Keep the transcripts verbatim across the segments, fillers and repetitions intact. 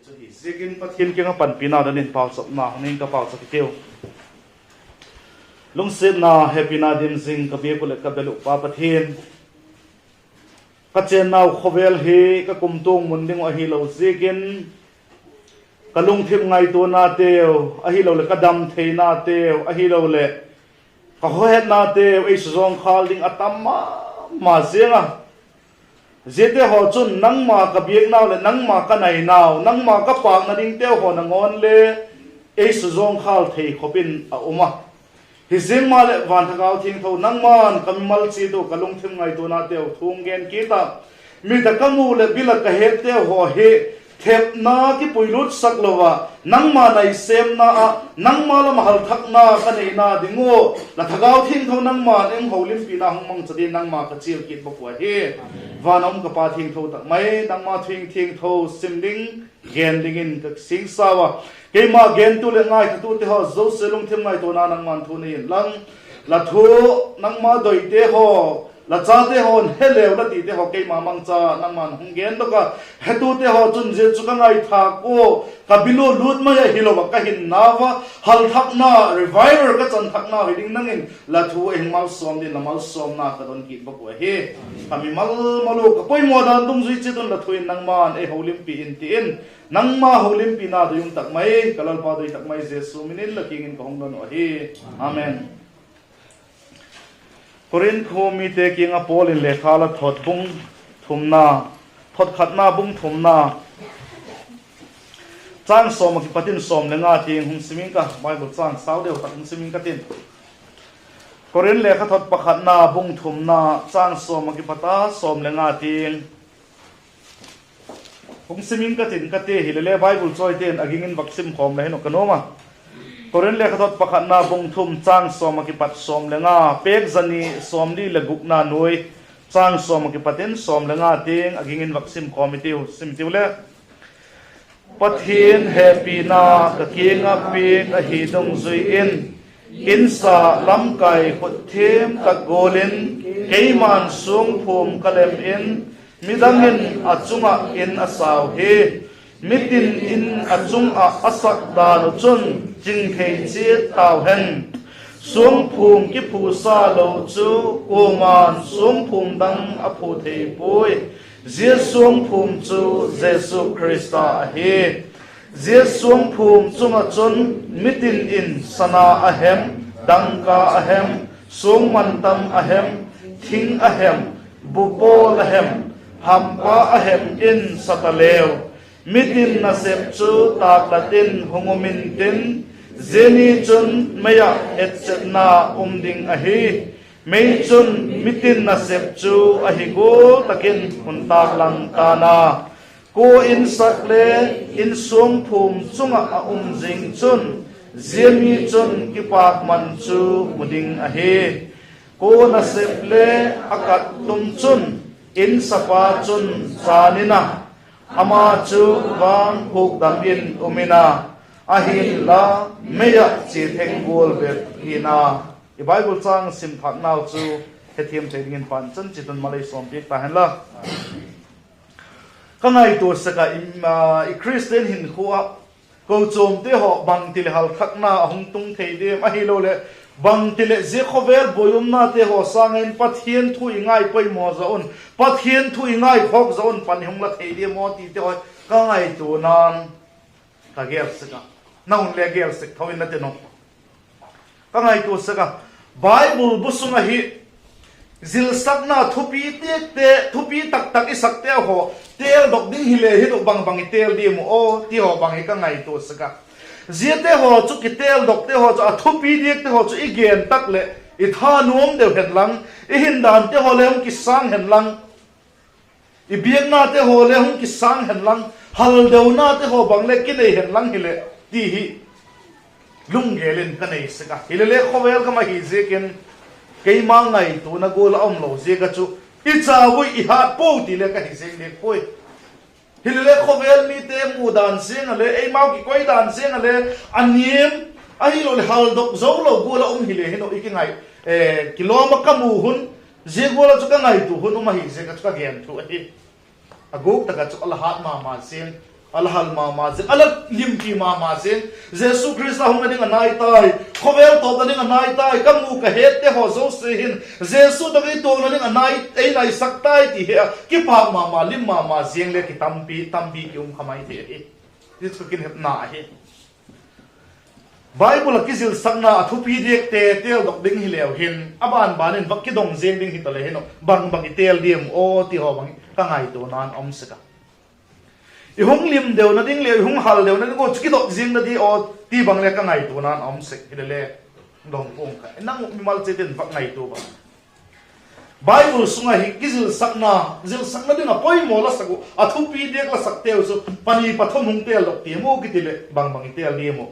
Ziakin Pathian kiang ah panpina don in pauchapna hung ing ka, pauchap i tiu. Lungsiatna, hepina dim zing ka biak uh leh ka bel uh Pa Pathian, ka chênnau khawvel hi ka kumtuang mun ding uh ahilo ziakin, ka lungthim ngaituanateu ahiloleh ka dam theinateu ahiloleh ka hawhetnateu ei suzawngkhâl ding a tam ma ma ziang a. Ziate haw chun nangma ka biaknau leh nangma ka nainau, nangma ka pâkna dingteu haw nangawn le ei suzawngkhâl thei khop in a um a. Hiziang maleh van Thagau Thiangtho nangma'n ka mimal chiat uh, ka lungthim ngaituanateu thu hung gen kit ah, mit ah ka mu leh bil ah ka hetteu haw hi thepna kipuilutsak lo ah nangma naisêmna ah nangma lam ah halthakna ka neina ding uh la Thagau Thiangtho nangma'n ei hung holimpina hung mangcha dingin nangma ka chial kit bawk uh ahi. Van a um ka Pa thiangtho tak mai, nangma thu thiangtho sim ding, gen dingin ka singsau a. Keima gentu leh ngaithatute haw zosia lungthim ngaituana nangma'n thu nei inla, la thu nangma doite haw, la chate haw'n he leu la tite haw keima mangcha nangma'n hung gendok a. Hetute haw chun zia chu ka ngaithâk ua, ka bil uh lût mai ah hilo ah ka hinnau a halthakna, revival ka chanthaknau hi ding nang in la thu ei hung malsawm dingin la malsawmna ka don kit bawk uh ahi. Ka mimal mal uh ka poimaw dan dungzui chiat un la thu in nangma'n ei holimpi in ti in, nangma holimpina doi um tak mai ka Lalpa doi tak mai Jesu min in la kiang in ka hung don uh ahi. Amen. Korinth khua mite kiang ah Paul in lekha la thot bung thumna, thot khatna bung thumna, châng sawm ah kipat in sawm le nga tiang hung sim ing ka, Bible châng sau deu tak hung sim ing ka tin. Korinth lekha thot pakhatna bung thumna, châng sawm ah kipat a sawm le nga tiang hung sim ing ka tin ka ti, hilele Bible chawite'n a ging in vak sim khawm le hin uh ka nuam a. Korinth lekha thot pakhatna bung thum, châng sawm ah kipat sawm le nga, pêk za ni sawmli leh gukna nuai, châng sawm ah kipat in sawm le nga tiang a ging in vak sim khawm i tiu, sim i tiu le. Pathian hepina ka kiang ah piak ahi dungzui in, insa lamkai khut thiam tak gual in keima'n suangphûm ka lem in, midang in a chung ah in a sau hi. Mitin in a chung ah a sak dan uh chun ching thei chiat tau hen. Suangphûm kiphûsa lo chu kuama'n suangphûm dang a phu thei puai. Zia suangphûm chu Jesu Khrista ahi. Zia suangphûm chung ah chun mitin in sana a hem, dangka a hem, suang mantam a hem, thing a hem, bupawl a hem, hampa a hem in sa ta leu, mitin nasep chu tâklat in hung um intin, zia ni chun mei ah etchetna um ding ahi. Mei chun mitin nasep chu ahi gual tak in hun tâklang ta'n a, kua insak le in suangphûm chung ah a um zing chun, zia mi chun kipâkman chu mu ding ahi. Kua nasep le a kat tum chun, insapa chun chân in a, ama chu vang hukdam in um in a, ahinla mei ah chia theng gual bep hi'n a. I Bible châng sim thâknau chu hethiam thei dingin Pathian chan chiat un mal ei sawmpiak ta hen la. Ka ngaitua sek ah, i Christian hinkhua ah kochuamte haw bangti leh halthakna a hung tung thei diam, ahiloleh bangti leh zia khawvel buai umnate haw sâng ah in Pathian thu i ngai poimaw zaw un, Pathian thu i ngaikhawk zaw un pan i hung la thei diam aw tite haw ka ngaituana'n ka gel sek a. Na hun le gel sek tho in la tin uh. Ka ngaitua sek a, Bible bu sung ahi zilsakna thupi tiakte, thupi tak tak i sakte haw têldok ding hile hin uh, bang bang i têl diam uh aw ti haw bang hi ka ngaitua sek a. Ziate haw chu kitêldokte haw chu, a thupi tiakte haw chu i gen tak leh i tha nuam deu hen lang, i hin dante haw le hung kisâng hen lang, i biaknate haw le hung kisâng hen lang, haldeunate haw bang le kinei hen lang hileh ti hi lunggel in ka nei sek a. Hilele khawvel gam ahi ziakin keima ngaituana gual a um lo ziak ah chu i chau ui, i hât puau ti le ka hi ziang diak puai. Hilele khawvel mite mu dan ziang ah le, eimau kikoi dan ziang ah le, a niam, ahiloleh haldok zo lo gual a um hile hin uh i kingai, kilawm ah ka mu hun, zia gual ah chu ka ngaitua hun um ahi ziak ah chu ka gen thu ahi. A gûk tak ah chu a la hât ma ma ziang, A la hal ma ma zing, a la limpi ma ma zing. Jesu Khrista hungna ding a nai tai, khawvel tawpna ding a nai tai, ka mu ka hette haw zosia hin Jesu tawh ei tuakna ding a nai, ei naisak tai ti hi a kipâk ma ma, lim ma ma ziang le kitampi tampi ki um kha mai thei ahi. Zia chu ka ginhepna ahi. Bible ah kizilsakna a thupi diakte teldok ding hileu hin, a ban ban in vak kidong ziang ding hi tale hin, bang bang i tel diam aw ti haw bang ka ngaituana'n a um sek a. I hung lim deuna ding leh i hung hal deuna ding uh chu kidok ziang na di aw ti bang le ka ngaituana'n a um sek hile le, dong pua'ng kha. Nang mimal chiat in vak ngaitua bang, Bible sung ah hi kizilsakna, zilsakna ding ah poimaw la sak uh, a thupi diak la sakteu chu pani pathum hung teldok tiam u kiti leh bang bang i tel diam uh?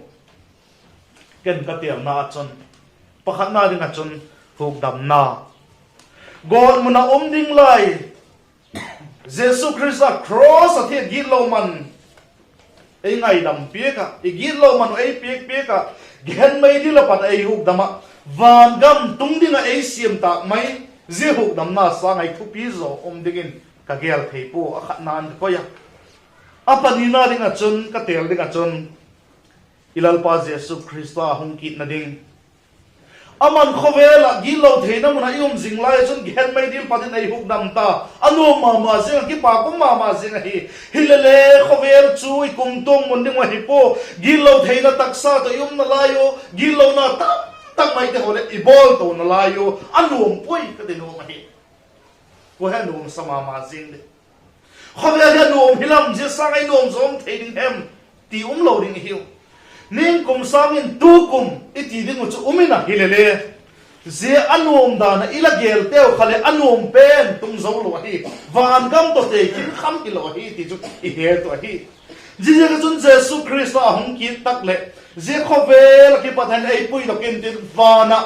Ken ka telna ah chun, pakhatna ding ah chun, hukdamna. Gawtmun ah um ding lai, Jesu Khrista cross ah thi a gitlo man ei ngaidam piak ah, i gitlo man uh ei piak piak ah, gehen mei dil ah pat ei hukdam ah, van gam tung ding ah ei siam tâk mai. Zia hukdamna sâng ah i thupi zaw um dingin ka gel thei pua, a khatna'n ka koi a. A panina ding ah chun, ka tel ding ah chun, i Lalpa Jesu Khrista hung kitna ding. Aman khawvel ah gitlo theina mun ah i um zing lai ah chun gehen mei dil pat in ei hukdam ta. A nuam ma ma ziang a, kipâk um ma ma ziang ahi. Hile le, khawvel chu i kumtuang mun ding uh ahi pua. Gitlo theina taksa tawh i umna lai uh, gitlona tam tak maite haw leh i bawl tona lai uh a nuam puai ka ti nuam ahi. Kua he nuamsa ma ma ziang di? Khawvel hi a nuam hi lam, zia sâng ah i nuam zaw um thei ding hem ti um lo ding i hiu. Ningkum sâng in tukum i ti ding uh chu um in a hile le, zia a nuam dan ah i la gelteu kha leh a nuam pen tung zo lo ahi. Van gam tawh tekhin kham hilo ahi ti chu i het uh ahi. Ziaziak ah chun Jesu Khrista a hung kit tak leh, zia khawvel ah kipat hen ei puidok intin, van ah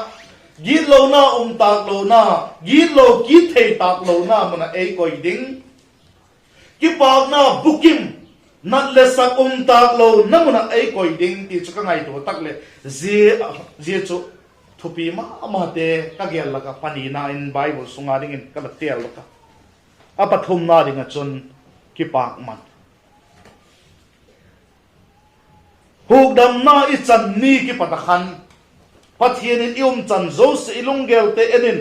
gitlona um tâk lona, gitlo kit thei tâk lona mun ah ei koi ding. Kipâkna bukim, nat le sak um tâk lona mun ah ei koi ding ti chu ka ngaitua tak leh, zia, zia chu thupi ma mate ka gel lak ah panina in Bible sung a dingin ka la tel lak a. A pathumna ding ah chun, kipâkman. Hukdamna i chan ni kipat ah khan, Pathian in i umchan zosia i lunggelte en in,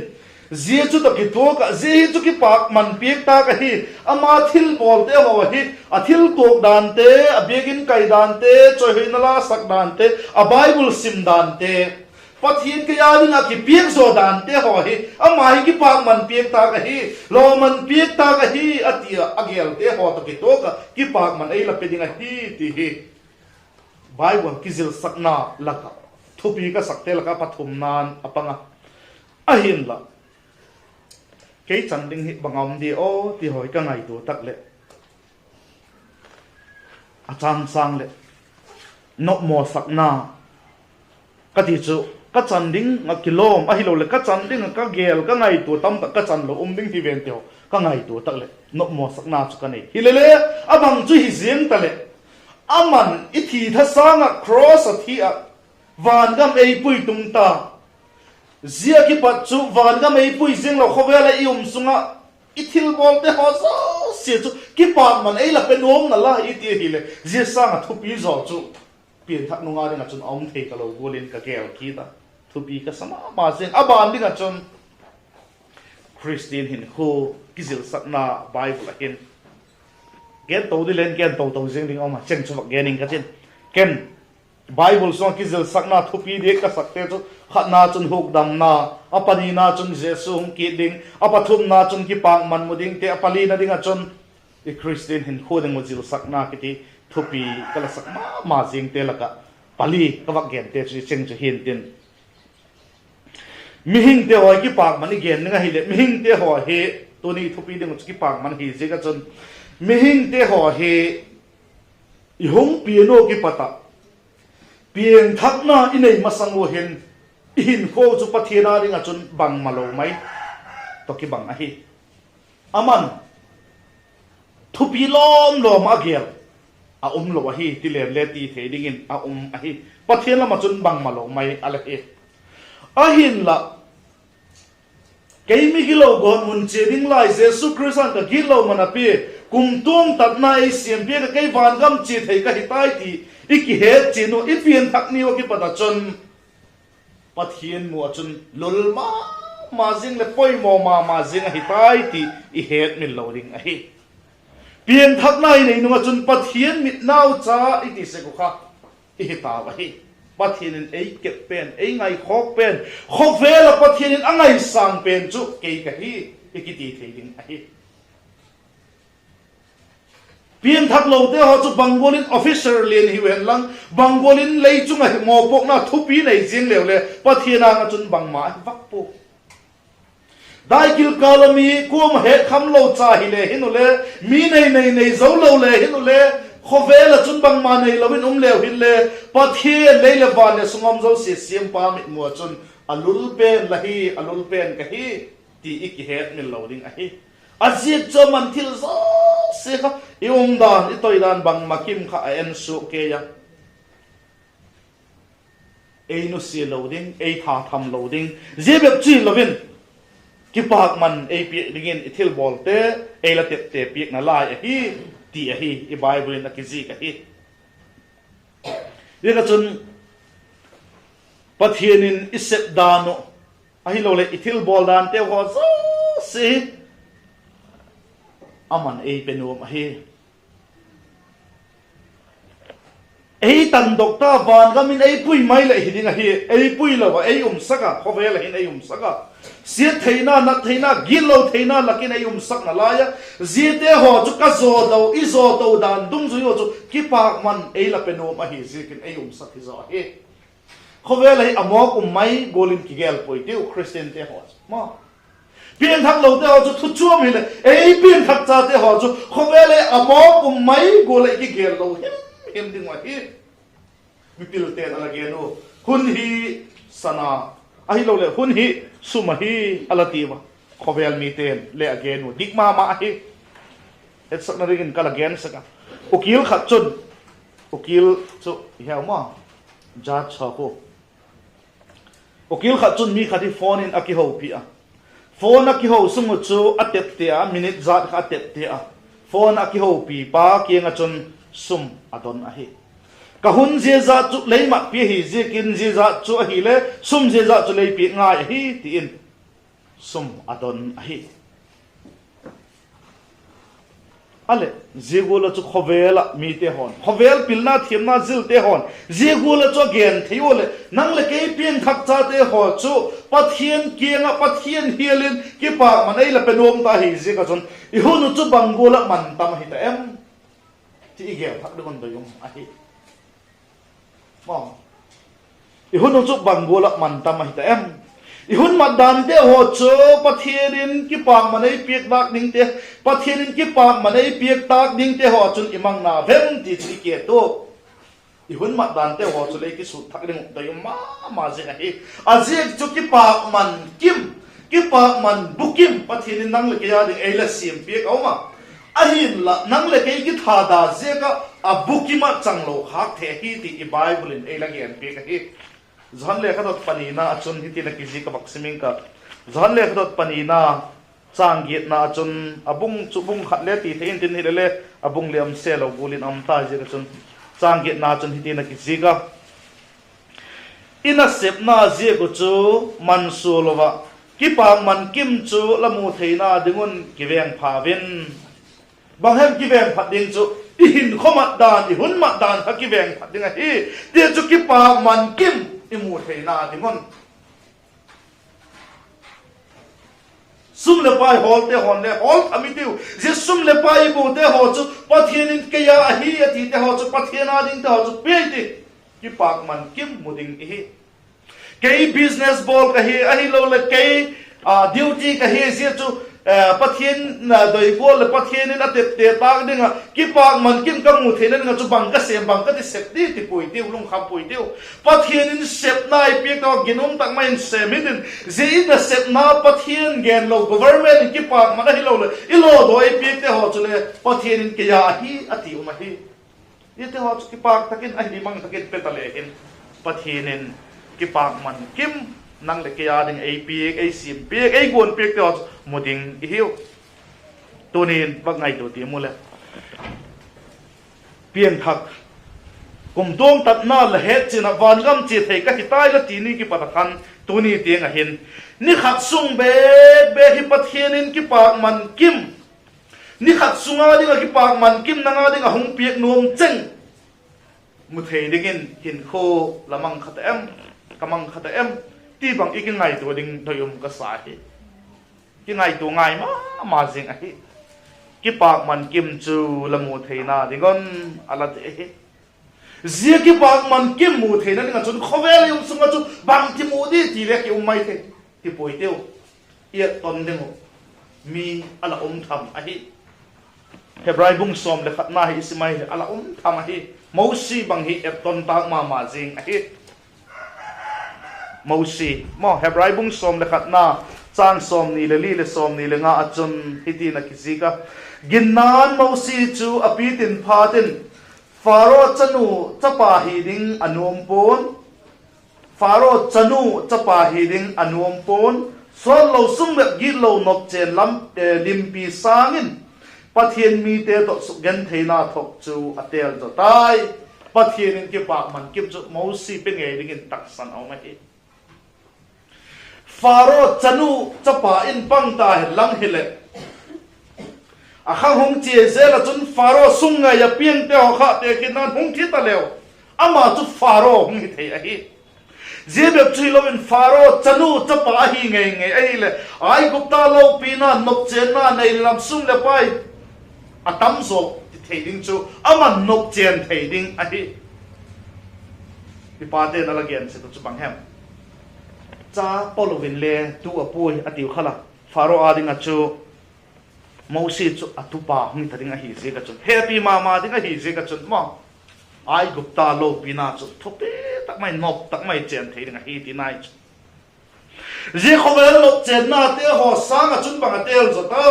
zia chu tawh kituak ah, zia hi chu kipâkman piak tâk ahi. Ama thilbawlte haw hi, a thil tuak dante, a biakin kai dante, chawihoina la sak dante, a Bible sim dante, Pathian kei â ding ah kipiak zaw dante haw hi ama hi kipâkman piak tâk ahi, lawman piak tâk ahi, a ti ah a gelte haw tawh kituak ah kipâkman ei la pe ding ahi ti hi Bible kizilsakna lak ah, thupi ka sakte lak ah pathumna'n a pang a. Ahinla, kei chan ding hi bang a um di aw ti haw hi ka ngaitua tak leh, a châng sâng leh, nopmawsakna ka ti chu, ka chan ding ah kilawm ahiloleh ka chan ding ah ka gel, ka ngaitua tam tak ka chan lo um ding hi ven ti haw ka ngaitua tak leh nopmawsakna chu ka nei. Hile le, a bang chu hi ziang ta leh, aman i thi tha sâng ah cross ah thi ah, van gam ei pui tung ta. Zia kipat chu van gam ei pui ziang lo, khawvel ah i um sung ah i thilbawlte haw zosia chu kipâkman ei la pe nuam nalai i ti ahileh, zia sâng ah thupi zaw chu pianthak nung a ding ah chun a um thei talo gual in ka gel kit a. Thupi ka sa ma ma ziang. A ban ding ah chun, Khristian hinkhua kizilsakna Bible ah hin gen to di leng gen to to ziang ding a um a, cheng chu vak gen ing ka ti'n. Ken Bible sung ah kizilsakna thupi diak ka sakte chu, khatna chun hukdamna, a panina chun Jesu hung kit ding, a pathumna chun kipâkman mu dingte, a palina ding ah chun i Khristian hinkhua ding uh zilsakna kiti thupi ka la sak ma ma ziangte lak ah pali ka vak gente chu i cheng chu hi'ntin. Mihingte haw hi kipâkman i gen ding ahileh, mihingte haw hi, tuni thupi ding uh chu kipâkman hi ziak ah chun, mihingte haw hi i hung pian ua kipat ah piangthakna i nei masang ua hin, i hinkhua chu Pathian â ding ah chun bangmalo mai tawh kibang ahi. Aman thupi lawm lawm a gel a um lo ahi ti len le ti thei dingin a um ahi. Pathian lam ah chun bangmalo mai a la hi. Ahinla, kei migilo gawtmun chia ding lai, Jesu Khrista'n ka gitlo man a pia, Kumtuang tatna ei siam piak ah kei vangam chia thei ka hi tai ti i kihet chian uh, i pianthak ni uh a kipat ah chun Pathian mu ah chun lul ma ma ziang leh poimaw ma ma ziang ahi tai ti i hetmil lo ding ahi. Pianthakna i nei nung ah chun Pathian mitnau cha i ti sek uh kha i hi tau ahi. Pathian in ei kep pen, ei ngaikhawk pen, khawvel ah Pathian in a ngaisâng pen chu kei ka hi, i kiti thei ding ahi. Pianthaklote haw chu bang gual in officer lian hiu hen lang, bang gual in lei chung ah mawpuakna thupi nei ziang leu le Pathian âng ah chun bangma ahi vak pua. Daigil kâl ah mi kuama het kham lo cha hile hin u le, mi nei nei nei zo lo le hin u le, khawvel ah chun bangma neilo in um leu hin le, Pathian lei leh van leh sung um zosia siampa mitmu ah chun a lul pen la hi, a lul pen ka hi ti i kihetmil lo ding ahi. A ziak chu aman thil zosia kha, i umdan, i toidan bangma kim kha a en suak kei a. Ei nusia lo ding, ei thatham lo ding, zia bep chu hilo in, kipakman ei piak dingin i thilbawlte ei la tepte piakna lai ahi, ti ahi, i Bible in a kizik ahi. Ziak ah chun Pathian in i sep dan uh, ahiloleh i thilbawl dante haw zosia hi aman ei pe nuam ahi. Ei tandok ta, vangam in ei pui mai leh hi ding ahi, ei pui lo ah ei umsak a, khawvel ah hin ei umsak a, siat theina, nat theina, gitlo theina lak in ei umsakna lai a, ziate haw chu ka zaw to, i zaw to dan dungzui haw chu kipakman ei la pe nuam ahi ziakin ei umsak hi zaw ahi. Khawvel ah hi a mawk um mai gual in kigel puai tiu, Khristiante haw chu ma, pianthaklote haw chu thu chuam hileh, ei pianthak chate haw chu khawvel ah a mawk um mai gual ah i kigel lo him him ding uh ahi. Mipilte'n a la gen u, hun hi sana, ahiloleh hun hi sum ahi, a la ti ua. Khawvel mite'n le a gen u dik ma ma ahi. Etsakna dingin ka la gen sek a, ukil khat chun, ukil chu i he maw, judge haw khu, ukil khat chun mi khat hi phone in a kihopi a, phone a kiho sung uh chu a tepte a, minute zat kha a tepte a, phone a kihopipa kiang ah chun sum a don ahi. Ka hun zia zat chu lei matpi ahi ziakin zia zat chu ahile sum zia zat chu lei piak ngai ahi, ti in sum a don ahi. A leh, zia gual ah chu khawvel ah mite haw'n, khawvel pilna thiamna zilte haw'n, zia gual ah chu a gen thei ua leh, nang leh kei piangthak chate haw chu Pathian kiang ah Pathian hial in kipakman ei la pe nuam ta hi ziak ah chun, i hun uh chu bang gual ah man tam ahi ta em, ti i gel thak ding un doi um ahi. I hun uh chu bang gual ah man tam ahi ta em? I hun mat dante haw chu Pathian in kipakman ei piak tâk dingte, Pathian in kipakman ei piak tâk dingte haw chun i mang na vem ti chu i kiet u. I hun mat dante haw chu lei kisut thak ding uh doi um ma ma zing ahi. A ziak chu kipakman kim, kipakman bukim Pathian in nang leh kei â ding ei la siam piak a um a. Ahinla nang leh kei kithada ziak ah a bukim ah changlo khâk thei ahi ti i Bible in ei la gen piak ahi. Johan lekhathot panina ah chun hitin a kizik a, vak sim ing ka. Johan lekhathot panina, châng giatna ah chun, a bung chu bung khat le ti thei intin, hilele a bung liam se lo gual in a um ta ziak ah chun, châng giatna ah chun hitin a kizik a, i nasepna ziak uh chu mansualo ah, kipakman kim chu la mu theina ding un kivengphau in. Bang hem kivengphat ding chu? I hinkhua mat dan, i hun mat dan kha kivengphat ding ahi. Tichun kipakman kim i mu theina ding un. Sum leh pai hawlte haw'n le hawl tham i tiu. Zia sum leh pai i mute haw chu Pathian in kei â ahi a tite haw chu, Pathian â dingte haw chu pia i ti. Kipakman kim mu ding ihi. Kei business bawl ka hi, ahiloleh kei duty ka hi, zia chu Pathian doi gual leh Pathian in a tepte tâk ding ah kipakman kim ka mu theina ding ah chu bang ka sêm, bang ka ti sep di ti puai tiu, lungkham puai tiu. Pathian in sepna i piak tawh ginum tak mai in sêm hitin, zia i nasepna Pathian genlo, government in kipakman ahiloleh i lawdaw i piakte haw chule Pathian in kei â ahi a ti um ahi. Ziate haw chu kipâk tak in ahi mang tak in pe ta le hin, Pathian in kipakman kim nang leh kei â ding ei piak, ei siam piak, ei guan piakte haw chu mu ding ihiu. Tuni'n vak ngaitua tiam u le, piangthak, kumtuang tatna la hetchian ah vangam chia thei ka hi tai la ti ni kipat ah khan, tuni tiang ah hin, ni khat sung bêk bêk hi Pathian in kipâkman kim, ni khat sung â ding ah kipâkman kim nang â ding ah hung piak nuam cheng mu thei dingin hinkhua la mang kha ta em, ka mang kha ta em, ti bang i kingaitua ding doi um ka sa hi. Kingaitua ngai ma ma zing ahi. Kipâkman kim chu la mu theina ding un a la ti ahi. Zia kipâkman kim mu theina ding ah chun khawvel i um sung ah chu bangti mu di ti le ki um mai thei, ti puai teu. I etton ding uh mi a la um tham ahi. Hebrai bung sawm leh khatna hi i sim ai leh a la um tham ahi. Mosi bang hi etton tâk ma ma zing ahi. Mosi maw, Hebrai bung sawm leh khatna, châng sawmni leh li leh sawmni leh nga ah chun hiti'n a kizik a: Ginna'n Mosi chu a pitin phat in, Pharaoh chanu chapa hi ding a nuam pua'n, Pharaoh chanu chapa hi ding a nuam pua'n, sawtlo sung bep gitlo nopchên lam, eh, limpi sâng in Pathian mite tawh sukgentheina thok chu a têl zaw tai. Pathian in kipâkman kim chu Mosi pe ngei dingin taksan a um ahi. Pharaoh chanu chapa in pang ta hen lang hileh, a khang hung chia zel ah chun Pharaoh sung ngai ah piangte haw kha tekhinna'n hung thi ta leu, ama chu Pharaoh hung hi thei ahi. Zia bep chu hilo in Pharaoh chanu chapa ahi ngei ngei ahileh, Aigupta lopina nopchênna nei lam sum leh pai a tam zaw ti thei ding chu ama'n nopchên thei ding ahi. I pate'n a la gen sek uh chu bang hem? Cha polo in le tu a puai a tiu kha la. Pharaoh â ding ah chu Mosi chu a tupa hung hi ta ding ahi ziak ah chun, hepi ma ma ding ahi ziak ah chun maw, Aigupta lopina chu thupi tak mai, nop tak mai chên thei ding ahi ti nai chu. Zia khawvel nopchênnate haw sâng ah chun bang a têl zaw ta?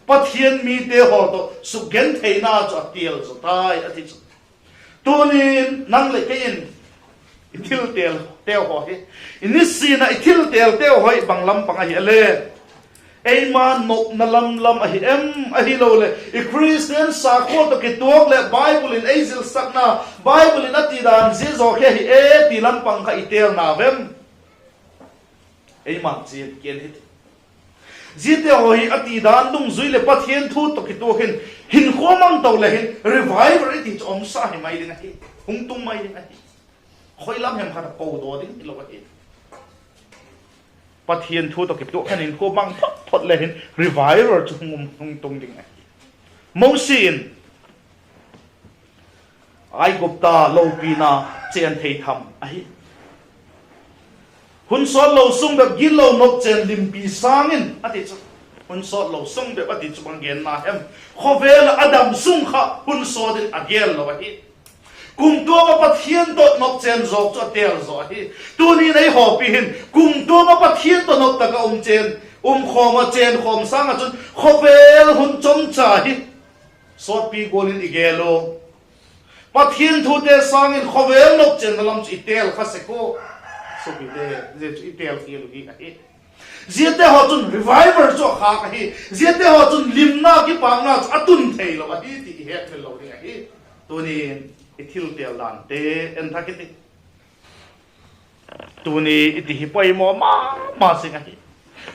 Pathian mite haw tawh sukgentheina chu a têl zaw tai a ti chu. Tuni'n nang leh kei in i thiltêlte haw hi, i nisin ah i thiltêlte haw hi bang lam pang ahi a le? Eima nopna lam lam ahi em? Ahiloleh i Khristian sakhua tawh kituak leh Bible in ei zilsakna, Bible in a ti dan zia zaw khe hi e ti lam pang kha i têlna vem? Eima chiat kian hi ti. Ziate haw hi a ti dan dungzui leh Pathian thu tawh kituak in hinkhua mang to le hin revival i ti chu umsa hi mai ding ahi. Hung tung mai ding ahi. Khoi lam hem khat a ko daw ding hilo ahi. Pathian thu tawh kituak khan hinkhua mang phot phot le hin revival chu hung um, hung tung ding ahi. Mosi in Aigupta lopina chên thei tham ahi. Hun sawtlo sung bep gitlo nopchên limpi sâng in a ti chu. Hun sawtlo sung bep a ti chu bang genna hem? Khawvel ah a dam sung kha hun sawt in a gel lo ahi. Kumtuang ah Pathian tawh nopchên zawk chu a têl zaw ahi. Tuni'n ei hawpi hin kumtuang ah Pathian tawh nop tak ah um chên, um khawm ah chên khawm sâng ah chun khawvel hun chomcha hi sawtpi gual in i gel u. Pathian thute sâng in khawvel nopchênna lam chu i têl kha sek u. Suapite, zia chu i têl khial u hi ahi. Ziate haw chun revival chu a khâk ahi. Ziate haw chun limna kipâkna chu a tun theilo ahi ti i hetmil lo ding ahi. Tuni'n i thiltêl dante en thak i ti. Tuni i ti hi poimaw ma ma zing ahi.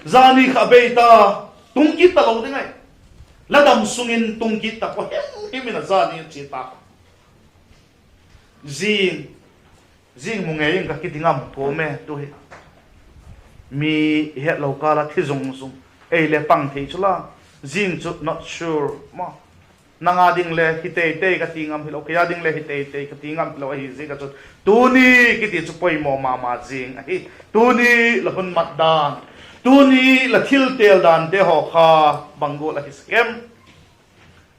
Zani kha bei ta, tung kit talo ding ahi. La dam sung in tung kit ta pua himhim in a zani a chia ta. Zing, zing mu ngei ing ka kiti ngam pua me tu hi. Mi i hetlo kâl ah thi zung zung, ei le pang thei chu la. Zing chu not sure maw. Nang â ding le hi tei tei ka ti ngam hilo, kei â ding le hi tei tei ka ti ngam hilo ahi ziak ah chun, tuni kiti chu poimaw ma ma zing ahi. Tuni la hun mat dan, tuni la thiltêl dante haw kha bang gual ahi sek em?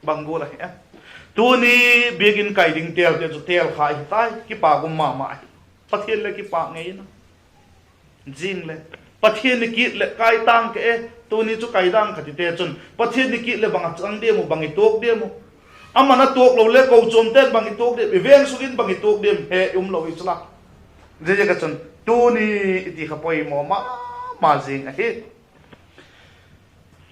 Bang gual ahi em? Tuni biakin kai ding têlte chu têl kha hi tai, kipâk um ma ma ahi. Pathian le kipâk ngei in a zing le, Pathian ni kit leh kai tang ke e, tuni chu kai dang kha tite chun Pathian ni kit leh bang a chang diam u, bang i tuak diam u? Ama'n a tuak lo le kochuamte'n bang i tuak diam, i veng sung in bang i tuak diam he i um lo hi chu la. Ziaziak ah chun tuni i ti kha poimaw ma ma zing ahi.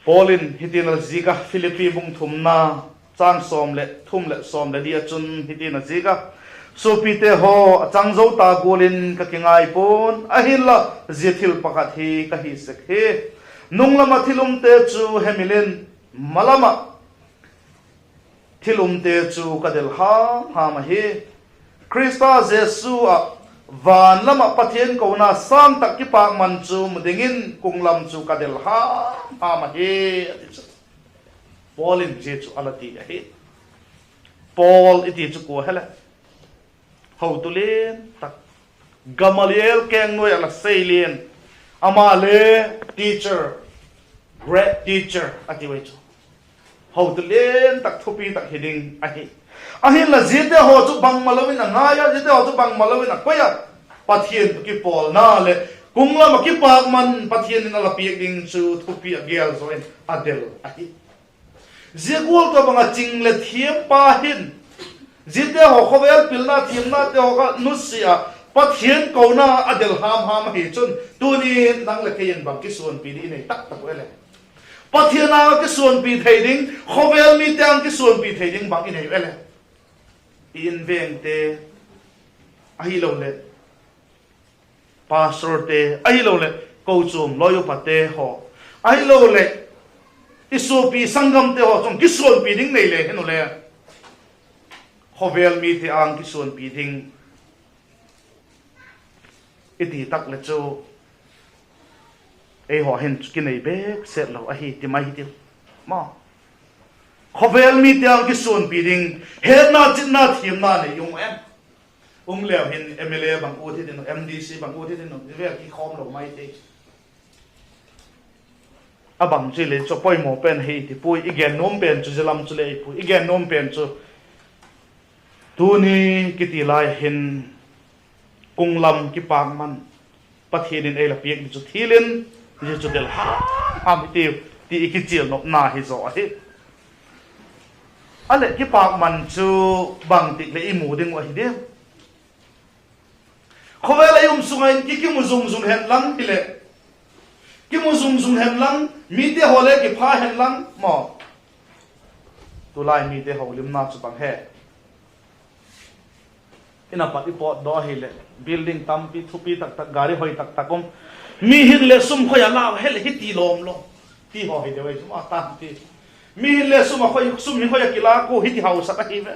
Paul in hitin a zik a, Philippi bung thumna, châng sawm leh thum leh sawm leh li ah chun hitin a zik a, Suapite haw, a chang zo ta gual in ka kingai pua'n, ahinla, zia thil pakhat hi ka hi sek hi: nung lam ah thil umte chu hemil in, ma lam ah thil umte chu ka del ham ham ahi. Khrista Jesu ah van lam ah Pathian kona sâng tak kipakman chu mu dingin kung lam chu ka del ham ham ahi, a ti chu. Paul in zia chu a la ti ahi. Paul i ti chu kua hem leh? Hotu lian tak, Gamaliel keng nuai ah la sei lian, ama le teacher, great teacher a ti ui chu. Hotu lian tak, thupi tak hi ding ahi. Ahinla ziate haw chu bangmalo in a ngai a, ziate haw chu bangmalo in a koi a, Pathian tawh kipawlna leh kung lam ah kipakman Pathian in a la piak ding chu thupi a gel zaw in a del ahi. Zia gual tawh bang ah ching leh thiampa hin, ziate haw khawvel pilna thiamnate haw kha nusia a, Pathian kona a del ham ham ahi chun, tuni'n nang leh kei in bang kisuanpi ding i nei tak tak u e le? Pathian âng kisuanpi thei ding, khawvel mite âng kisuanpi thei ding bang i nei u e le? I invengte, ahiloleh pastorte, ahiloleh kochuam loi upate haw, ahiloleh i suapi sanggamte haw chun kisuanpi ding nei le hin u le, khawvel mite âng kisuanpi ding i ti tak leh chu, eihaw hin chu kinei bêk set lo ahi ti mai hitiu. Ma, khawvel mite âng kisuanpi ding, hetna, chitna, thiamna nei um em? Um leu hin M L A bang ut hitin u, M D C bang ut hitin u, i vêl kikhawm lo mai thei. A bang chu le chu poimaw pen hi ti puai, i gen nuam pen chu zia lam chu le hi puai, i gen nuam pen chu tuni kiti lai hin kung lam kipakman Pathian in ei la piak ding chu thil in, zia chu del ham ham hitiu ti i kichial nopna hi zaw ahi. A leh kipakman chu bangtik leh i mu ding uh ahi diam? Khawvel ah i um sung ah in ki, kimu zung zung hen lang hileh, kimu zung zung hen lang, mite haw le kipha hen lang maw. Tulai mite holimna chu bang he? In a pat i pawtdaw ahileh building tampi thupi tak tak, gari hoi tak tak um, mi hin le sum khoi a la he leh hiti lawm lo ti haw hi deu ei chu ma, tampi. Mi hin le sum a khoi, sum hi khoi a kilâk u hiti hausak ahi ve.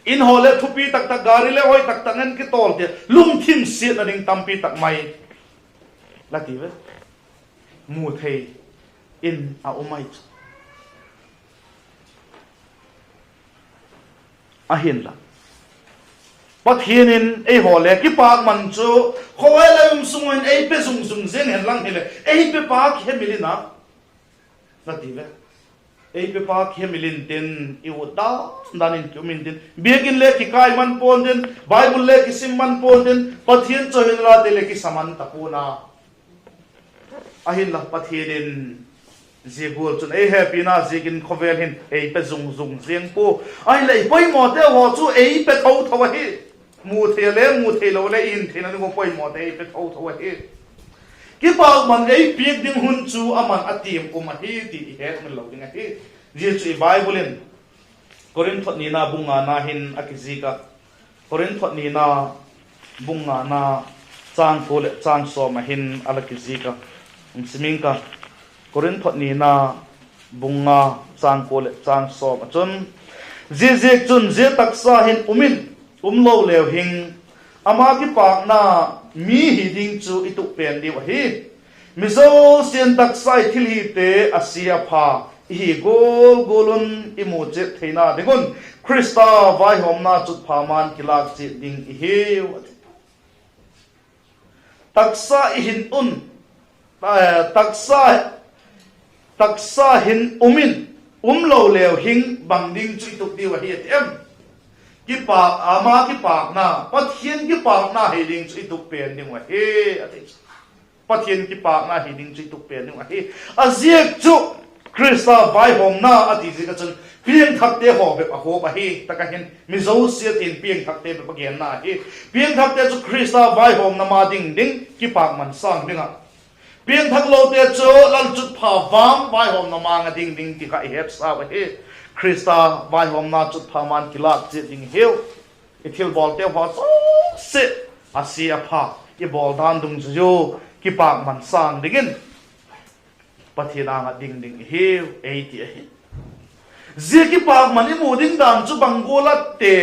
In haw le thupi tak tak, gari le hoi tak tak ngen kitawl ti, lungthim siatna ding tampi tak mai la ti ve. Mu thei in a um ai chu. Ahinla, Pathian in eihaw le kipakman chu khawvel ah i um sung ah in ei pe zung zung ziang hen lang hileh, ei pepa kihemil in a, la ti ve. Ei pepa kihemil intin, i ut dan dan in ki um intin, biakin le kikai man pua'n tin, Bible le kisim man pua'n tin, Pathian chawihoina late le kisa man ta pua'n a. Ahinla Pathian in zia gual chun ei hepina ziakin khawvel hin ei pe zung zung ziang pua. Ahinla i poimawte haw chu ei pe tho tho ahi. Mu thei le mu theilo le i hin theina ding uh poimawte ei pe tho tho ahi. Kipakman ei piak ding hun chu aman a tiam um ahi ti i hetmil lo ding ahi. Zia chu i Bible in Korinth thot nina bung ngana hin a kizik a. Korinth thot nina bung ngana châng kua leh châng sawm ah hin a la kizik a. Hung sim ing ka. Korinth thot nina bung nga châng kua leh châng sawm ah chun, ziaziakchun zia taksa hin um in, um lo leu hin, ama kipâkna mi hi ding chu i tup pen diu ahi. Mi zosia'n taksa i thilhite a sia a pha i hi gual gual un i mu chiat theina ding un Khrista vaihawmna chutpha ma'n kilâk chiat ding i hiu, a ti. Taksa i hin un, eh, taksa, taksa hin um in, um lo leu hin bang ding chu i tup diu ahi a ti em? Kipâk, ama kipâkna, Pathian kipâkna hi ding chu i tup pen ding uh ahi, a ti. Pathian kipâkna hi ding chu i tup pen ding uh ahi. A ziak chu Khrista vaihawmna a ti ziak ah chun piangthakte haw bep a huap ahi. Tak ah hin mi zosia tin piangthakte bep a genna ahi. Piangthakte chu Khrista vaihawmna ma ding ding kipâkman sâng ding ah Piangthaklote chu lalchutpha vang vaihawmna ma-âng a ding ding ti kha i hetsau ahi. Khrista vaihawmna chutpha ma-âng kilâk chiat ding i hiu. I thilbawlte haw zosia, a sia a pha, i bawl dan dungzui u, kipâkman sâng dingin Pathian âng ah ding ding i hiu ei ti ahi. Zia kipâkman i mu ding dan chu bang gual a te,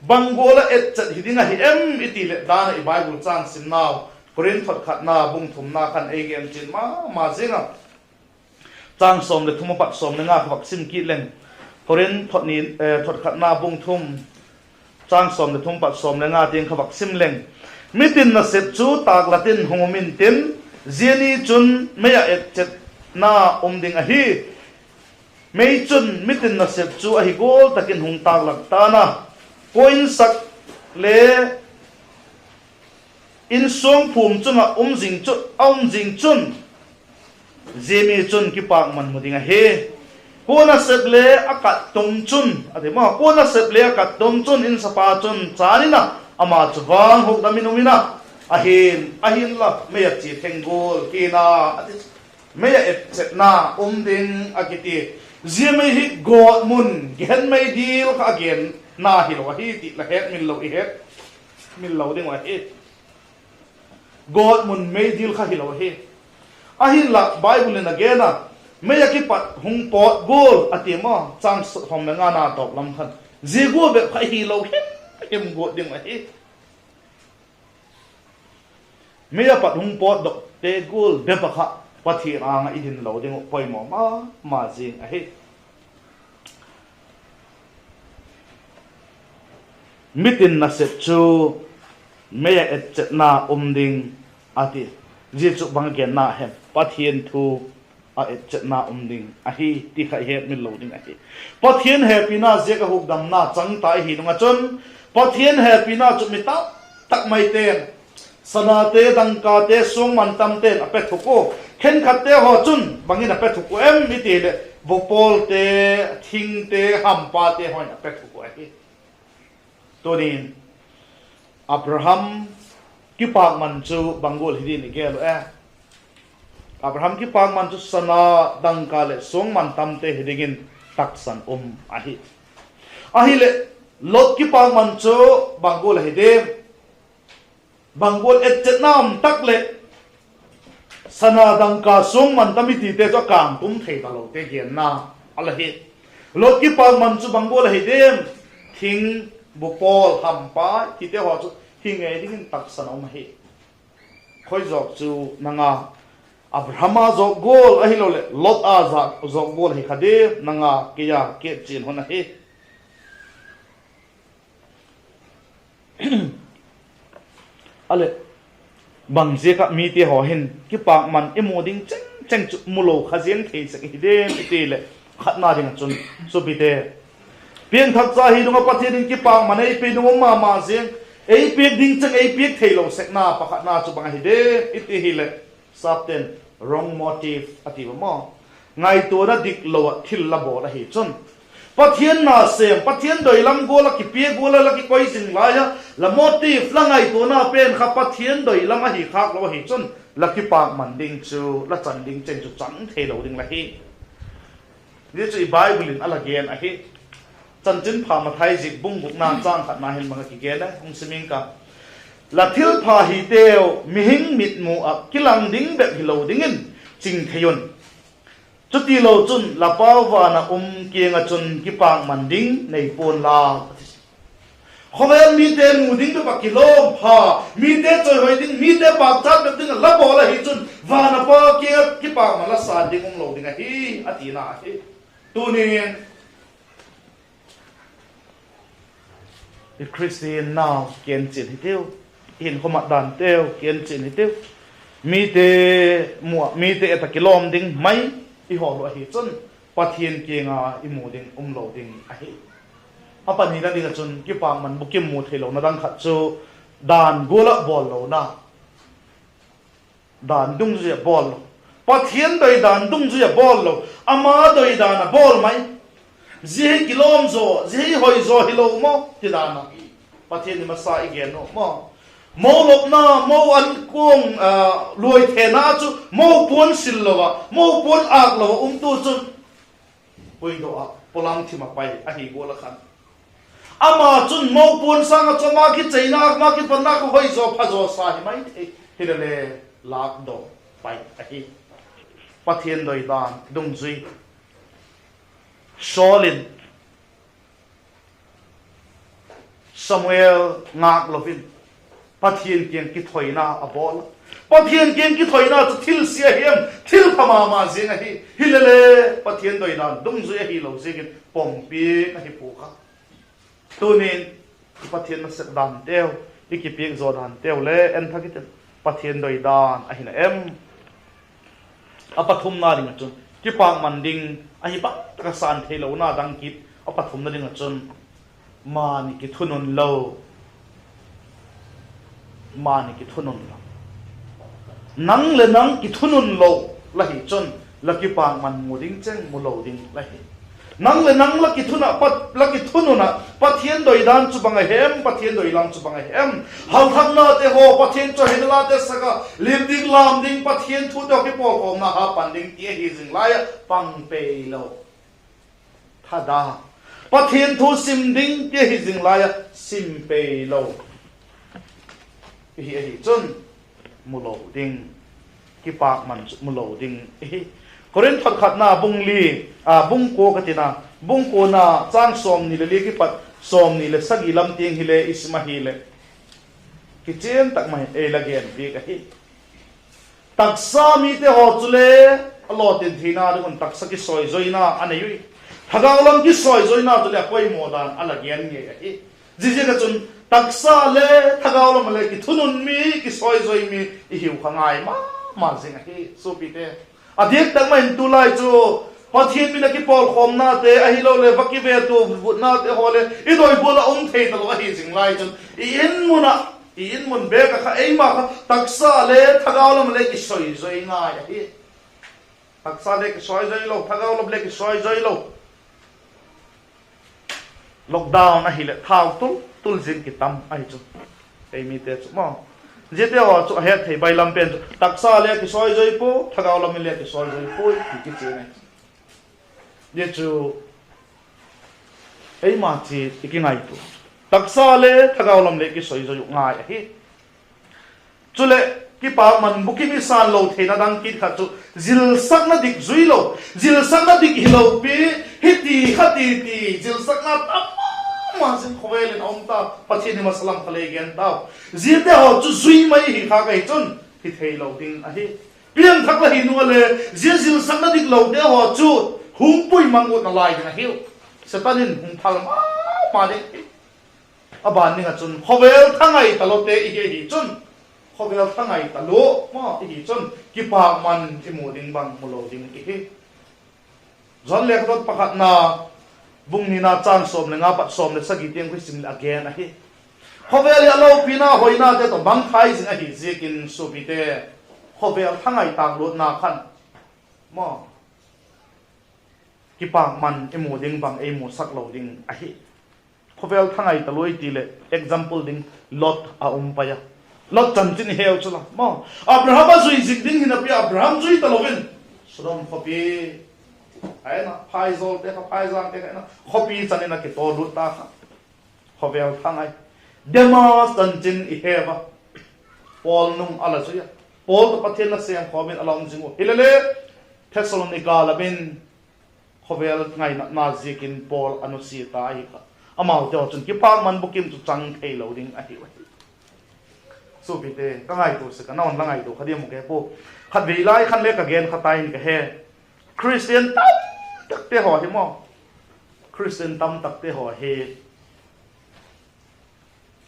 bang gual ah etchet hi ding ahi em i ti leh, dan ah i Bible châng simnau Korinth thotkhatna bung thumna khan ei gen chian ma ma ziang a. Châng sawm leh thum a pat sawm le nga kha vak sim kit leng. Korinth thot ni, eh, thotkhatna bung thum, châng sawm leh thum pat sawm le nga tiang kha vak sim leng. Mitin nasep chu tâklat in hung um intin, zia ni chun mei ah etchetna um ding ahi. Mei chun mitin nasep chu ahi gual tak in hung tâklat ta'n a, kua insak le insuang phûm chung ah um zing chu, a um zing chun, zia mi chun kipâkman mu ding ahi. Kua nasep le a kat tung chun, a ti maw, kua nasep le a kat tung chun insapa chun chân in a, ama chu vang hukdam in um in a, ahin, ahinla mei ah chia theng gual ki'n a, a ti. Mei ah etchetna um ding a kiti. Zia mei hi gawtmun, Gehenna mei dil kha a genna hilo ahi ti la hetmil lo i hetmil lo ding uh ahi. Gawtmun mei dil kha hilo ahi. Ahinla Bible in a gen a, mei ah kipat hung pawt gual a ti maw, châng sawm le ngana tawp lam khan. Zia gual bep kha hilo him him guat ding uh ahi. Mei ah pat hung pawtdokte gual bep ah kha Pathian âng ah i din lo ding uh poimaw ma ma zing ahi. Mitin nasep chu mei ah etchetna um ding a ti. Zia chu bang genna hem? Pathian thu ah etchetna um ding ahi ti kha i hetmil lo ding ahi. Pathian hepina ziak a hukdamna chang ta i hi nung ah chun, Pathian hepina chu mi tam tak maite'n, sanate, dangkate, suang mantamte'n a pe thuk ua, khenkhatte haw chun bang in a pe thuk uh em i ti leh, vupawlte, thingte, hampate haw in a pe thuk uh ahi. Tunin Abraham kipâkman chu bang gual hi din i gel uh e? Abraham kipâkman chu sana, dangka leh suang mantamte hi dingin taksan um ahi. Ahileh, Lot kipâkman chu bang gual ahi diam? Bang gual etchetna um tak leh sana, dangka, suang mantam i tite chu a kângtum thei talote genna a la hi. Lot kipâkman chu bang gual ahi diam? Thing, bupawl, hampa i tite haw chu hi ngei dingin taksan a um ahi. Khoi zawk chu nang a, Abraham a zawk gual ahiloleh Lot a zawk gual ahi kha diam, nang a, kei a, kichian hun ahi. A leh, bang ziak ah mite haw hin kipâkman i mu ding chengcheng chu mu lo kha ziang thei sek hi diam i ti leh, khatna ding ah chun, supite, piangthak cha hi nung ah Pathian in kipâkman ei pe nung um ma ma ziang, ei piak ding cheng ei piak theilo sekna pakhatna chu bang ahi diam i ti hileh, sapte'n wrong motive a ti ua maw, ngaituana diklo ah thil la bawl ahi chun, Pathian na sêm, Pathian doi lam gual ah kipia gual ah la kikoi zing lai a, la motive, la ngaituana pen kha Pathian doi lam ahi khâk lo ahi chun, la kipâkman ding chu, la chan ding cheng chu chang theilo ding la hi. Zia chu i Bible in a la gen ahi. Chanchinpha Mathai zik bung gukna châng khatna hin bang a kigen a, hung sim ing ka. La thilpha hiteu mihing mitmu ah kilang ding bep hilo dingin ching thei un. Chutilo chun la Pa van ah um kiang ah chun kipâkman ding nei pua'n la. Khawvel mite mu ding bep ah kilawm pha, mite chawihoi ding, mite pâkchat bep ding ah la bawl ahi chun, van a Pa kiang ah kipâkman la sân ding um lo ding ahi, a tina ahi. Tunin i Khristian nau kienchian hitiu, i hinkhua mat danteu kienchian hitiu. Mite mu ah, mite et ah kilawm ding mai i hawl uh ahi chun, Pathian kiang a i mu ding um lo ding ahi. A panina ding ah chun kipâkman bukim mu theilona dang khat chu dan gual ah bawl lona. Dan dungzui a bawl lo. Pathian doi dan dungzui a bawl lo. Ama doi dan a bawl mai. Zia hi kilawm zaw, zia hi hoi zaw hilo maw ti dan a, Pathian i masa i gen u maw? Mo lopna, mo an kuang, luaithena chu mo puan sil lo ah, mo puan âk lo ah umtu chun puidaw ah polam thim ah pai ahi gual ah khan, ama chun mo puan sâng ah chu ama kicheina, ama kipanna kha hoi zaw pha zaw sa hi mai thei, hilele lâkdaw pai ahi. Pathian doidan dungzui. Saul in Samuel ngâk lo in Pathian kiang kithoina a bawl a. Pathian kiang kithoina chu thil sia ahi em? Thil pha ma ma ziang ahi. Hilele Pathian doidan dungzui ahilo ziakin pompiak ahi pua kha. Tuni'n i Pathian nasep danteu, i kipiak zaw danteu le en thak i tin, Pathian doidan ahi na em? A pathumna ding ah chun kipakman ding ahi bang tak ah san theilona dang kit. A pathumna ding ah chun mani kithunun lo, mani kithunun lo. Nang leh nang kithunun lo la hi chun la kipakman mu ding cheng mu lo ding la hi. Nang leh nang la kithunun ah, la kithunun ah Pathian doidan chu bang ahem, Pathian doilam chu bang ahem? Halthaknate haw, Pathian chawihoina late sak ah, lim ding lam ding, Pathian thute haw kipawlkhawmna ha pan ding ti ahi zing lai ah pang pei lo. Thada, Pathian thu sim ding ti ahi zing lai ah sim pei lo i hi ahi chun, mu lo ding, kipakman chu mu lo ding i hi. Korinth khatna bung li, a, bung kua ka tina, bung kuana châng sawmni leh li kipat sawmni leh sagi lam tiang hile i sim ahileh, kichian tak mai ei la gen piak ahi. Taksa mite haw chule a lawtin theina ding un taksa kisawizoina a nei ui. Thagau lam kisawizoina chule a poimaw dan a la gen ngei ahi. Ziaziak ah chun taksa le thagau lam ah le kithunun mi, kisawizoi mi i hiu kha ngai ma ma zing ahi suapite. A diak tak mai in tulai chu Pathian min a kipawlkhawmnate ahiloleh va kivetua vutnate haw le i doi gual ah um thei talo ahi zing lai chun, i in mun ah, i in mun bek ah kha eima kha taksa le thagau lam ah le kisawizawi ngai ahi. Taksa le kisawizawi lo, thagau lam le kisawizawi lo. Lockdown ahileh thau tul tul zing kitam ahi chu, ei mite chu maw. Ziate haw chu a het thei bailam pen chu taksa le kisawizawi pua, thagau lam in le kisawizawi puai ti kichian ahi. Zia chu eima chi i kingaitua, taksa le thagau lam le kisawizawi uh ngai ahi. Chuleh kipakman bukim i san lo theina dang kit khat chu zilsakna dik zui lo, zilsakna dik hilo pi, hiti kha ti ti zilsakna tam ma ma zing khawvel in a um ta. Pathian hi masa lam kha lei gen tau. Ziate haw chu zui mai hi kha ka hi chun hi theilo ding ahi. Piangthak la hi nung a le, zia zilsakna dik lote haw chu hung pui mang utna lai ding ahiu. Satan in hung phal ma ma ding. A ban ding ah chun khawvel thangai talote i hi ahi chun, khawvel thangai talo ma i hi chun kipakman i mu ding bang mu lo ding i hi. Johan lekhathot pakhatna bung nina châng sawm leh nga pat sawm leh sagi tiang khu i sim leh a gen ahi. Khawvel hi a lopina hoinate tawh mangthai zing ahi ziakin suapite, khawvel thangai tâk lutna khan maw, kipakman i mu ding bang ei musak lo ding ahi. Khawvel thangai talo i ti leh example ding Lot a um pai a. Lot chanchin i heu chu la maw. Abraham a zui zik ding hinapi Abraham zui talo in Sodom khawpi, a en a phaizawlte kha, phaizangte kha en a khawpi chan in a kitawl lut ta kha. Khawvel thangai. Demas chanchin i heu a, Paul nung a la zui a, Paul tawh Pathian nasêm khawm in a la um zing u. Hilele Thessalonika lam in khawvel ngainatna ziakin Paul a nusia ta ahi kha. Amaute haw chun kipakman bukim chu chang theilo ding ahiu ahi. Suapite, ka ngaitua sek a, na un la ngaitua kha diam u ka he pua. Khatvei lai khan le ka gen kha tai in ka he. Khristian tamtakte haw hi maw, Khristian tamtakte haw hi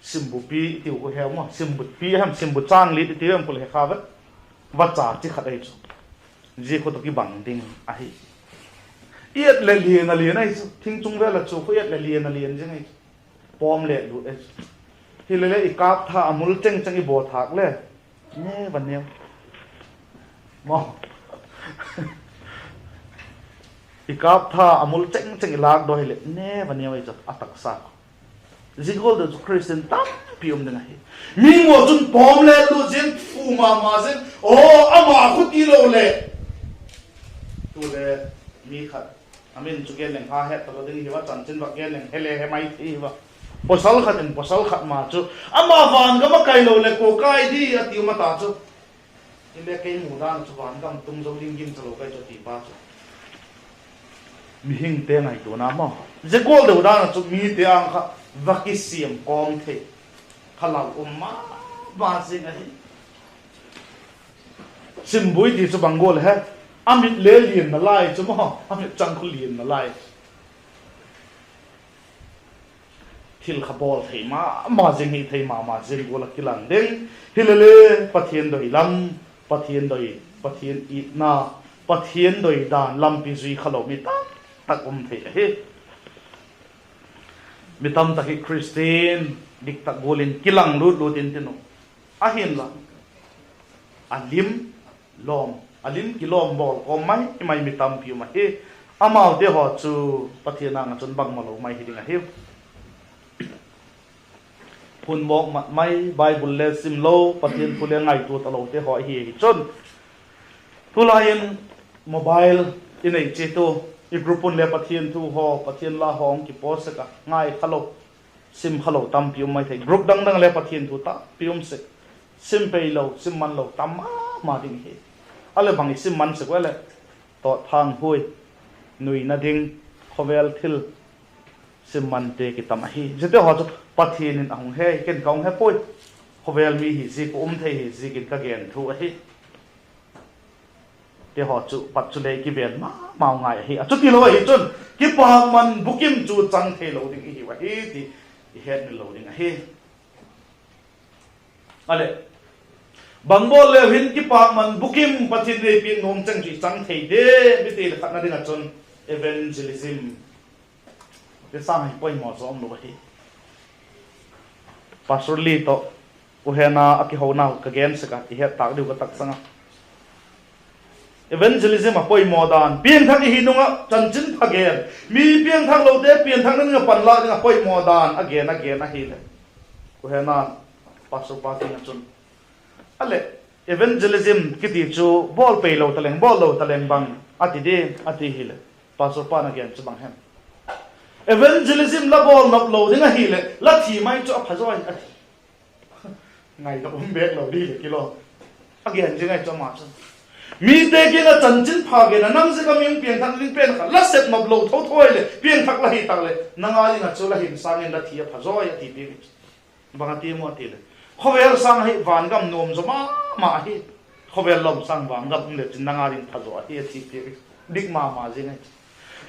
simbupi i tiu khu heu maw, simbupi hem, simbu châng lit i tiu hem kul he kha ve. Vacha chi khat ahi chu, zia khu tawh kibang ding ahi. I et leh lian a lian ahi chu, thing chung vel a chu khu et leh lian a lian zing ahi chu, pawm leh lut ahi chu. Hilele i kâptha a mul cheng cheng i baw thâk le, ne va neu maw. I kâptha a mul cheng cheng i lâk daw hileh ne va neu ahi chu a taksa khu. Zia gual deu chu Khristian tampi um ding ahi. Mi maw chun pawm le lut zing, phu ma ma zing, aw, ama khu ti lo leh, tu le mi khat, a min chu gen leng ha het talo ding hi va, chanchin va gen leng he le he mai thei hi va. Pawsal khat in pawsal khat ma chu, ama van gam a kai lo leh kua kai di a ti um a ta chu. Hile kei mu dan chu van gam tung zo ding gingcha lo kai chu ti pa chu. Mihingte ngaituana maw, zia gual deu dan ah chu mite âng kha va kisiam kawm thei kha lau um ma ma zing ahi. Simbuai ti chu bang gual he, a mit le lianna lai chu maw, a mit chang khu lianna lai. Thil kha bawl thei ma ma zing, hi thei ma ma zing gual ah kilang ding. Hilele, Pathian doi lam, Pathian doi, Pathian itna, Pathian doi dan lampi zui kha lo mi tam tak um thei ahi. Mi tam tak hi Khristian dik tak gual in kilang lut lut intin uh, ahinla a lim lawm, a lim kilawm bawl kawm mai mai mi tampi um ahi. Amaute haw chu Pathian âng ah chun bangmalo mai hi ding ahiu. Hun mawk mat mai, Bible le sim lo, Pathian thu le ngaitua talote haw i hi hi chun, tulai in mobile i nei chiat u, i group un le Pathian thu haw, Pathian la haw hung kipost sek a, ngai kha lo, sim kha lo tampi um mai thei. Group dang dang le Pathian thu tampi um sek, sim pei lo, sim man lo tam ma ma ding hi. A leh bang i sim man sek u a leh, tawtthang huai, nuina ding, khawvel thil, sim mante kitam ahi. Ziate haw chu Pathian in a hung he, ken ka hung he puai. Khawvel mi hi ziak uh um thei hi ziakin ka gen thu ahi. Te haw chu pat chu le kiven ma mau ngai ahi. A chuti lo ahi chun kipakman bukim chu chang theilo ding i hiu ahi ti i hetmil lo ding ahi. A leh, bang bawl leu hin kipakman bukim Pathian ei piak nuam cheng chu i chang thei diam i ti leh, khatna ding ah chun evangelism ti sâng hi poimaw zaw um lo ahi. Pastor Li tawh u Hena a kihonau ka gen sek a, i het tâk diu ka taksang a. Evangelism a poimaw dan, piangthak i hi nung ah chanchinpha gen, mi piangthak lote pianthakna ding ah panlâk ding ah poimaw dan a gen a gen ahileh, u Hena, pastor pa kiang ah chun, a leh, evangelism kiti chu bawl pei lo taleng, bawl lo taleng bang a ti di a ti hileh, pastor pa'n a gen chu bang hem? Evangelism la bawl nop lo ding ahileh la thi mai chu a pha zaw a ti. Ngaidam um bêk lo di leh kilo. A gen zing ahi chu ama chun, mite kiang ah chanchinpha gen a, nang ziak a mi hung piangthak ding pen kha la sep nop lo tho tho leh piangthak la hi tak leh, nang â ding ah chu la hin sâng in la thi a pha zaw a ti piak. Bang a ti maw ti leh, khawvel sâng ahi vangam nuam zaw ma ma ahi. Khawvel lawm sâng vangam um le chin nang â ding pha zaw ahi a ti piak. Dik ma ma zing ahi.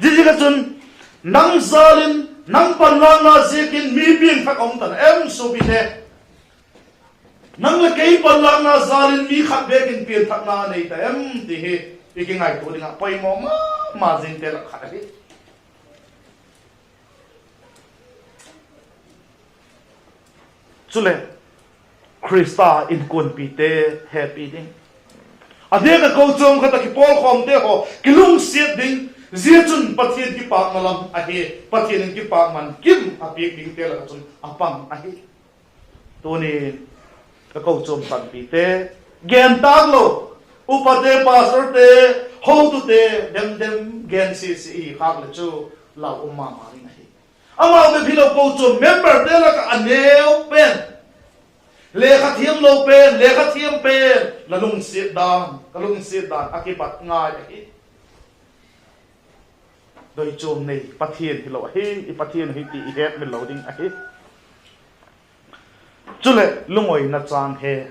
Ziaziak ah chun, nang jâl in, nang panlâkna ziakin mi piangthak a um ta na em suapite? Nang leh kei panlâkna jâl in mi khat bêk in piangthakna nei ta em ti hi i kingaitua ding ah poimaw ma ma zingte lak khat ahi. Chuleh, Khrista inkuanpite hepi ding, a diak ah kochuam khat ah kipawlkhawmte haw kilungsiat ding, zia chun Pathian kipâkna lam ahi, Pathian in kipâkman kim a piak dingte lak ah chun a pang ahi. Tuni ka kochuam tanpite, gen tâk lo, upate, pastorte, hotute, dem dem gen sisi i khâk leh chu lau um ma ma ding ahi. Amau bep hilo, kochuam memberte lak ah a neu pen, lekha thiamlo pen, lekha thiam pen, la lungsiat dan, ka lungsiat dan a kipat ngai ahi. Doichuam nei Pathian hilo ahi, i Pathian ahi ti i hetmil lo ding ahi. Chuleh, lungoina châng he,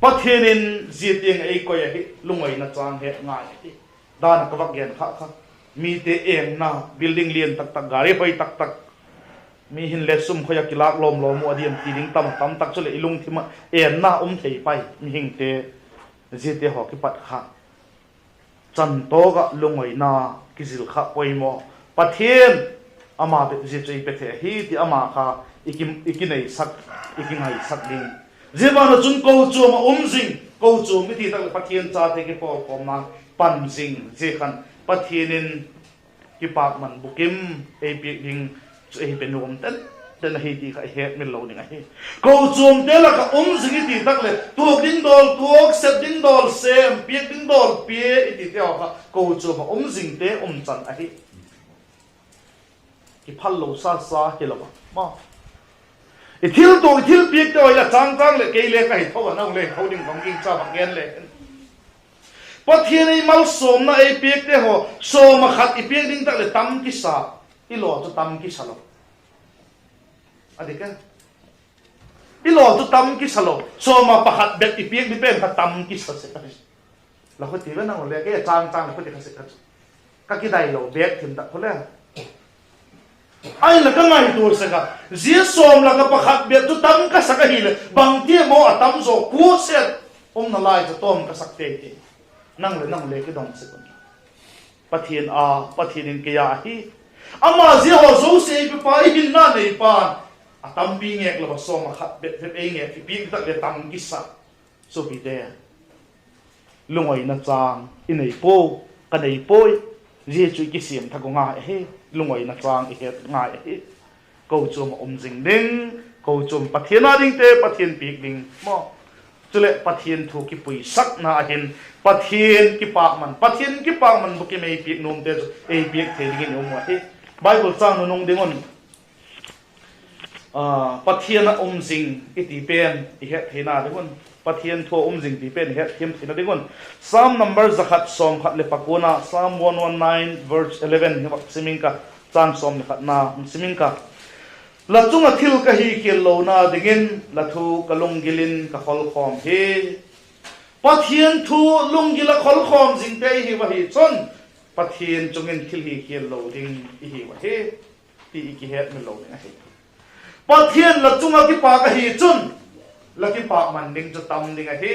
Pathian in zia tiang ei koi ahi, lungoina châng he ngai ahi. Dan ah ka vak gen kha kha, mite enna, building lian tak tak, gari hoi tak tak, mi hin le sum khoi ah kilâk lawm lawm uh a diam ti ding tam a tam tak, chuleh i lungthim ah enna um thei pai mihingte, ziate haw kipat kha, chantawk ah lungoina kizil kha poimaw. Pathian, ama bep zia chu ei pe thei ahi ti ama kha i ki, i kineisak, i kingaisak ding. Zia ban ah chun kochuam ah um zing, kochuam i ti tak leh Pathian chate kipawlkhawmna pan zing, zia khan Pathian in kipâkman bukim ei piak ding chu ei pe nuam ten ten ahi ti kha i hetmil lo ding ahi. Kochuamte lak ah um zing i ti tak leh tuak ding dawl tuak, sep ding dawl sêm, piak ding dawl pia i tite haw kha kochuam ah um zingte umchan ahi. Kiphal lo sa sa hilo a, i thil tuak i thil piakte haw hi a chângchâng leh kei le ka hi tho a, nang le tho ding ka hung gingcha bang gen le, Pathian ei malsawmna ei piakte haw sawm ah khat i piak ding tak leh tam kisa, i law chu tam kisa lo. A dik a, i law chu tam kisa lo, sawm ah pakhat bep i piak ding pen kha tam kisa sek ahi. La kha ti ve nang le kei a chângchâng la kha ti kha sek kha chu ka kidai lo bêk thim tak khu le. Ahinla ka ngaitua sek a, zia sawm lak ah pakhat bep chu tam ka sak ahileh bangti maw a tam zaw kua set umna lai chu tawm ka sak tei ti, nang leh nang le kidong sek un. Pathian a, Pathian in kei a ahi. Ama zia haw zosia ei pepa, i hinna neipa'n a tampi ngêk lo a sawm ah khat bep bep ei ngêk i piak tak leh tam kisa. Suapite, lungoina châng i nei pua, ka nei puai. Zia chu i kisiam thak u ngai ahi, lungoina châng i het ngai ahi. Kochuam ah um zing ding, kochuam Pathian â dingte Pathian piak ding maw, chuleh Pathian thu kipuisakna ah hin Pathian kipâkman, Pathian kipâkman bukim ei piak nuamte chu ei piak thei dingin i um uh ahi. Bible châng nunung ding un Pathian ah um zing i ti pen i het theina ding un, Pathian thu ah um zing ti pen i hetthiam theina ding un, Sam number za khat sawm khat leh pakuana, Psalm one one nine verse eleven hi vak sim ing ka, châng sawm leh khatna hung sim ing ka. La chung ah thil ka hi khial lona dingin la thu ka lunggil in ka kholkhawm hi. Pathian thu lunggil ah kholkhawm zingte i hiu ahi chun Pathian chung in thil hi khial lo ding i hiu ahi ti i kihetmil lo ding ahi. Pathian la chung ah kipâk ahi chun la kipâkman ding chu tam ding ahi.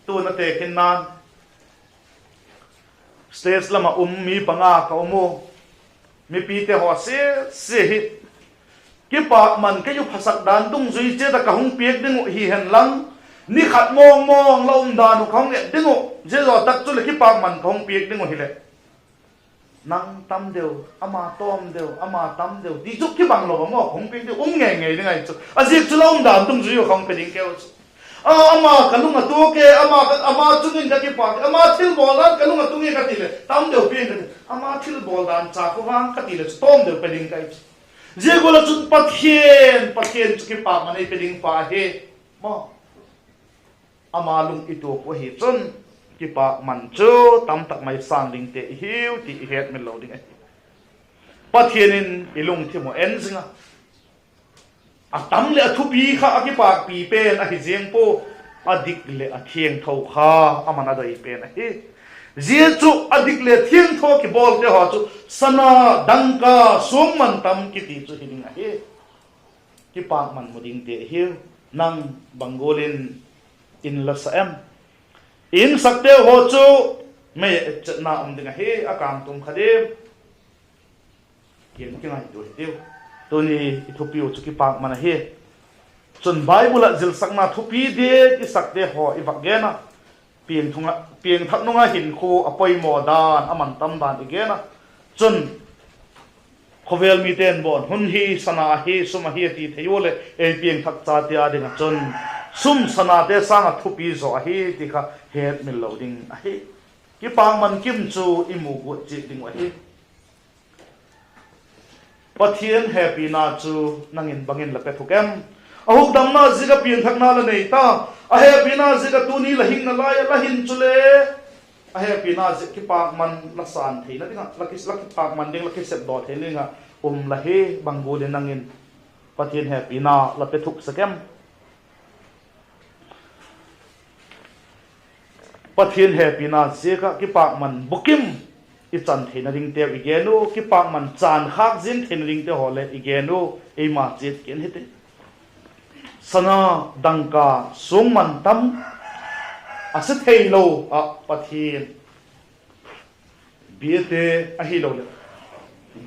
Tun a tekhinna'n stage lam ah um mi panga ka um u, mipite haw sia sia hi kipâkman kei u phasak dan dungzui chiat ah ka hung piak ding uh hi hen lang, ni khat mawng mawng la um dan uh ka hung et ding uh, zia zaw tak chuleh kipâkman ka hung piak ding uh hileh nang tam deu, ama tawm deu, ama tam deu ti chu kibang lo a maw, ka hung piak ding um ngei ngei ding ahi chu. A ziak chu la um dan dungzui uh ka hung pe ding keu chu. A, ama ka lung a tuak e, ama, ama chung in ka kipâk e, ama thilbawl dan ka lung a tung e ka ti leh tam deu piang ka ti, ama thilbawl dan cha khu vang ka ti leh chu tawm deu pe ding ka hi chu. Zia gual ah chun Pathian, Pathian chu kipâkman ei pe ding pa ahi maw. Ama lung i tuak uh ahi chun kipâkman chu tamtak mai sâng dingte i hiu ti i hetmil lo ding ahi. Pathian in i lungthim uh en zing a, a tam leh a thupi kha a kipâkpi pen ahi ziang pua, a dik leh a thiangtho kha ama'n a doi pen ahi. Zia chu a dik leh thiangtho kibawlte haw chu sana, dangka, suangman tam kiti chu hi ding ahi. Kipâkman mu dingte i hiu. Nang bang gual in in la sa em? I in sakteu haw chu mei ah etchetna um ding ahi, a kângtum kha diam? Kiang kingaitua hitiu. Tuni i thupi uh chu kipâkman ahi. Chun Bible ah zilsakna thupi diak i sakte haw i vak gen a, piangthak nung ah hinkhua a poimaw dan, a mantam dan i gen a. Chun khawvel mite'n bawn hun hi sana ahi, sum ahi a ti thei ua leh ei piangthak chate â ding ah chun sum sanate sâng ah thupi zaw ahi ti kha hetmil lo ding ahi. Kipâkman kim chu i mu guat chiat ding uh ahi. Pathian hepina chu nang in bang in la pe thuk em? A hukdamna ziak ah piangthakna la nei ta, a hepina ziak ah tuni la hing nalai ah la hin chule a hepina ziak kipâkman la sân theina ding ah, la kipâkman ding, la kisepdaw theina ding ah um la hi. Bang gual in nang in Pathian hepina la pe thuk sek em? Pathian hepina ziak ah kipâkman bukim i chan theina dingteu i gen u, kipâkman chânkhâk ziang theina dingte haw le i gen u, eima chiat kian hiti. Sana, dangka, suangman tam, a se theilo ah Pathian biate ahiloleh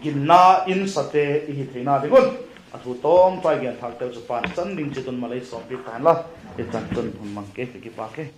ginna insate i hi theina ding un, a thu tawmchai genthâkteu chu pan chan ding chiat un malei sawmpiak ta hen la, i chan chun hun mang ke ka kipak e.